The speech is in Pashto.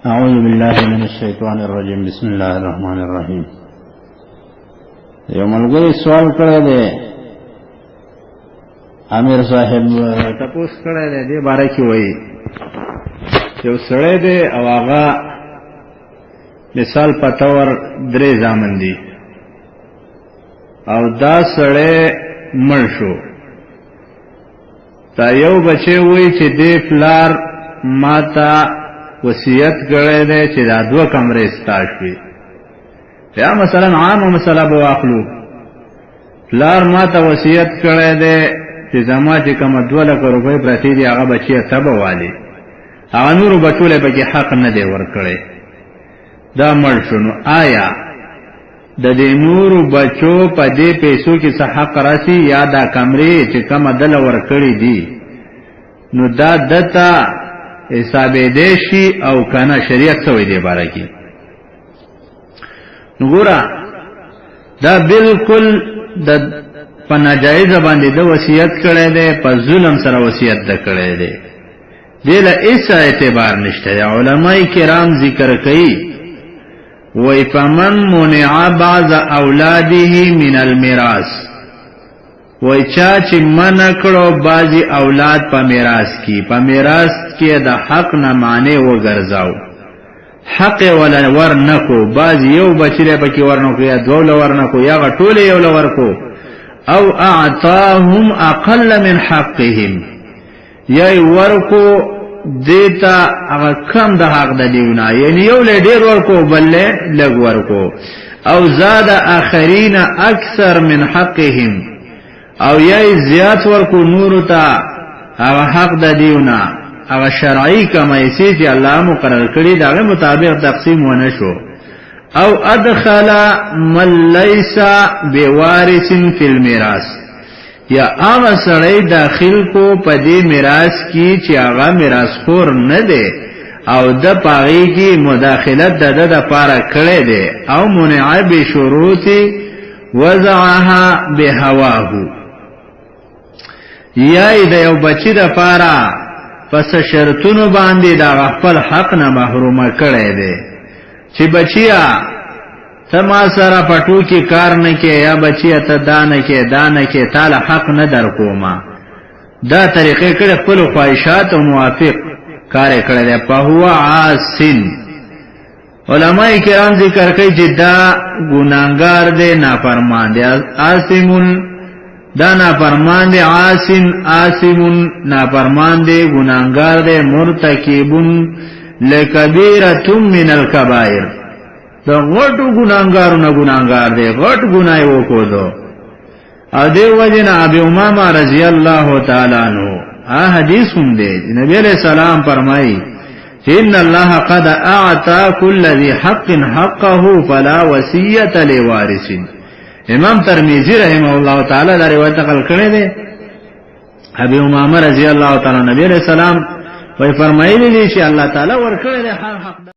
أعوذ بالله من الشیطان الرجیم. بسم الله الرحمن الرحیم. یو ملګری سوال کړی دی، امیر صاحب تپوس کړی دی، دې باره کې وایي یو سړی دی او هغه مثال په طور درې زامن دي او دا سړی مړ شو. تا یو بچی وایي چې دې پلار ما ته وصیت کړی دی چې دا دوه کمرې ستا شوې. یا مثلا عامه مسله به واخلو، پلار ما ته وصیت کړی دی چې زما چې کومه 2 لکه روپۍ پرتې دي، هغه بچیه ته به والې، هغه نورو بچو له پکې حق نه دی ورکړی. دا مړ شو، نو آیا د دې نورو بچو په دې پیسو کې څه حق راسي، یا دا کمرې چې کومه دله ورکړي دي، نو دا دته حسابېدی شي او کنه؟ شریعت څه وایي دې باره کې؟ نو ګوره، دا بالکل د په ناجایزه باندې د وصیت کړی دی، په ظلم سره وصیت د کړی دی، دې له هیڅ اعتبار نشته. علماء کرام ذکر کوي، وای فمن منع بعض اولاده من الميراث، وای چا چې منع کړو بعضی اولاد په میراث کې، په میراث کې د حق نه معنی وګرځاو، حق ولا ور نکو، بعض یو بچی له پکې ورنکو یا دوه له ورنکو یا ټول یو له ورکو، او اعطاهم اقل من حقهم، یا ورکو دیتا هغه کم د حق د دیونه، یعنی یو له ډیر ورکو، بل له لږ ورکو، او زاد اخرین اکثر من حقهم، او یا زیات ورکو نور ته هغه حق د دیونه، هغه شرعي کومه حصې چې الله مقرر کړي، د هغه مطابق تقسیم ونه شو، او ادخل من ليس بوارث فی الميراث، یا هغه سړی داخل کو په دې میراث کې چې هغه میراث خور نه دی او د پاغي کې مداخلت د د لپاره کړی دی، او منع بشروط وضعها بهواه، یا د یو بچی د پاره پس شرطونو باندې دا خپل حق نه محروم کړی دی چې بچیا، ته ما سره پټو کې کار نه کې، یا بچیا، ته دا نه کې، دا نه کې، تاله حق نه در کوما. دا طریقې کړه، خپل خواهشات او موافق کار کړی دی، فهو عاصن. علماء کرام ذکر کوي چې دا ګناګار دی، نافرمان دی. عاصمون، دا نافرمان دی، عاصن، عاصمون، نافرمان دی، ګناګار دی، مرتکبون لکبیرة من الکبائر، دا غټو ګناګارو نه ګناګار دی، غټ ګنای وکړو. او دی وجنه ابي امامه رضی الله تعالی عنہ ا حدیث هم دی، نبی علیہ السلام فرمایي چې ان الله قد اعطى كل ذي حق حقه فلا وصيه لوارث. امام ترمذی رحمه الله تعالی دا روایت نقل کړی دی. ابي امامه رضی الله تعالی، نبی علیہ السلام وی فرمایلی دی چې الله تعالی ورکړی دی هر حق.